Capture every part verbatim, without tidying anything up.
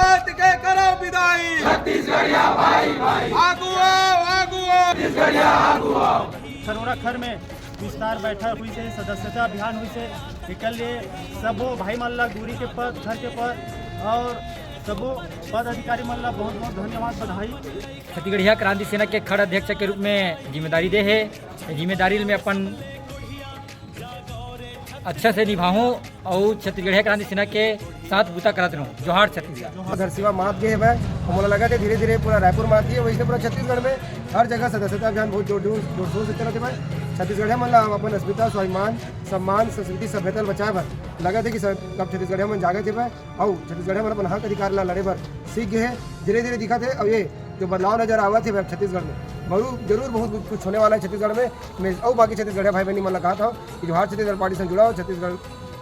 बात के करो विदाई। छत्तीसगढ़िया भाई, भाई। आगू आओ, आगू आओ। छत्तीसगढ़िया आगू आओ। खरोरा खर में विस्तार बैठक हुई से, सदस्यता अभियान हुई से, एकर लिए सबो भाई मन ला दूरी के पद, घर के पद और सबो पद अधिकारी मन ला बहुत बहुत धन्यवाद, बधाई। छत्तीसगढ़िया क्रांति सेना के खड़ अध्यक्ष के रूप में जिम्मेदारी दे हे। जिम्मेदारी में अपन अच्छा से निभाहूँ और छत्तीसगढ़िया क्रांति सेना के साथ बूता करत रहूँ। जोहार छत्तीसगढ़। अगर सेवा मात गे हवय, तो मोला लगत हे धीरे-धीरे पूरा रायपुर मात ही है, वैसे पूरा छत्तीसगढ़ में हर जगह सदस्यता अभियान बहुत जोर, जोर, जोर शोर से चलत हवय। छत्तीसगढ़िया मन ला अपन अस्मिता, स्वाभिमान, सम्मान, संस्कृति, सभ्यता ल बचाए बर लगत हे कि सब, सब छत्तीसगढ़िया मन जागत हवय। अउ छत्तीसगढ़िया मन अपन हक अधिकार ला लड़े बर सीख गे हे। धीरे-धीरे दिखत हे, अउ ये जो बदलाव नजर आवत हे छत्तीसगढ़ में, जरूर, जरूर बहुत कुछ होने वाला है छत्तीसगढ़ में। मैं अउ बाकी छत्तीसगढ़िया भाई बहनी मन ला कहत हूँ कि जोहार छत्तीसगढ़ पार्टी से जुड़ाव, छत्तीसगढ़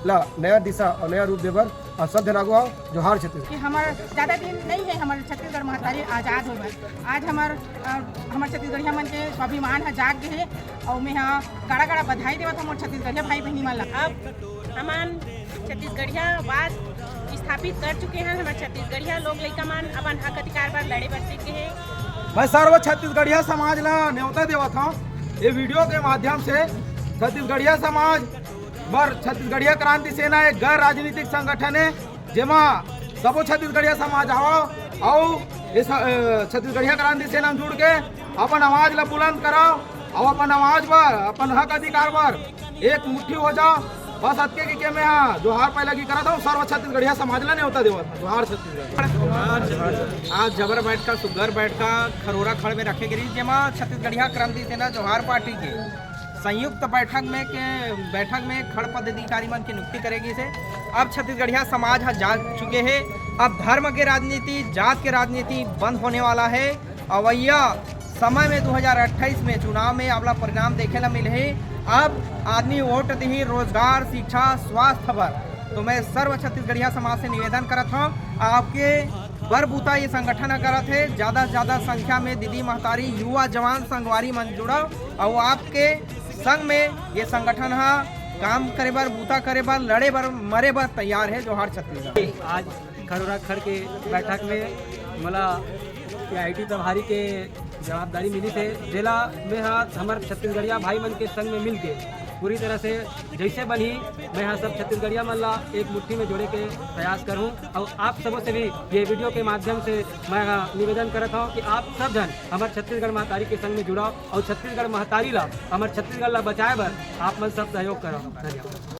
ला नया दिशा और नया रूप देबर और सब झन आगू आओ। जोहार छत्तीसगढ़। कि हमर ज्यादा दिन नहीं है, हमर छत्तीसगढ़ महतारी आजाद होए बर। आज हमर, अ, हमर छत्तीसगढ़िया मन के स्वाभिमान ह जाग गे हे और मैं ह गाड़ा गाड़ा बधाई देवत हूँ मोर छत्तीसगढ़िया भाई बहनी मन ला। अब हमन छत्तीसगढ़िया वाद स्थापित कर चुके हैं। हमर छत्तीसगढ़िया लोग लइका मन अपन हक अधिकार बर लड़े बर सीख गे हे। मैं सर्व छत्तीसगढ़िया समाज ला न्योता देवत हूँ ये वीडियो के माध्यम से। छत्तीसगढ़िया समाज बर छत्तीसगढ़िया क्रांति सेना एक गैर राजनीतिक संगठन है, जेमा सबो छत्तीसगढ़िया समाज आवो अउ इस, अ, छत्तीसगढ़िया क्रांति सेना में जुड़ के अपन आवाज ला बुलंद कराओ अउ अपन आवाज बर, अपन हक अधिकार बर एक मुट्ठी हो जाओ। बस अतके के, के मैं हा जोहार पहला की करत हूँ, सर्व छत्तीसगढ़िया समाज ला न्योता देवत हूँ। जोहार छत्तीसगढ़। आज जबर बैठका, सुग्घर बैठका खरोरा खड़ में रखे गे रहिस, जेमा छत्तीसगढ़िया क्रांति सेना जोहार पार्टी के संयुक्त बैठक में के, बैठक में खड़ पदाधिकारी मन के नियुक्ति करे गिस हे। अब छत्तीसगढ़िया समाज ह जाग चुके हे। अब धर्म के राजनीति, जात के राजनीति बंद होने वाला है। अवैया समय में दो हज़ार अट्ठाईस में चुनाव में आपला परिणाम देखे ला मिलही। अब आदमी वोट दिही रोजगार, शिक्षा, स्वास्थ्य बर। तो मैं सर्व छत्तीसगढ़िया समाज से निवेदन करत हूँ, आपके बर बूता ये संगठन ह करत हे, ज्यादा से ज्यादा संख्या में दीदी महतारी, युवा, जवान, संगवारी मन जुड़व अउ आपके संग में ये संगठन ह काम करे बर, बूता करे बर, लड़े बर, मरे बर तैयार हे। जोहार छत्तीसगढ़। आज खरोरा खड़ के बैठक में मोला एआईटी प्रभारी के जवाबदारी मिलिस हे, जेला मैं हा हमर छत्तीसगढ़िया भाई मन के संग में मिलके पूरी तरह से जैसे बनही, मैं हा सब छत्तीसगढ़िया मन ला एक मुट्ठी में जोड़े के प्रयास करहूँ। अउ आप सबो से भी ये वीडियो के माध्यम से मैं हा निवेदन करत हूँ कि आप सब झन हमर छत्तीसगढ़ महतारी के संग में जुड़व अउ छत्तीसगढ़ महतारी ला, हमर छत्तीसगढ़ ला बचाए बर आप मन सब सहयोग करव। धन्यवाद।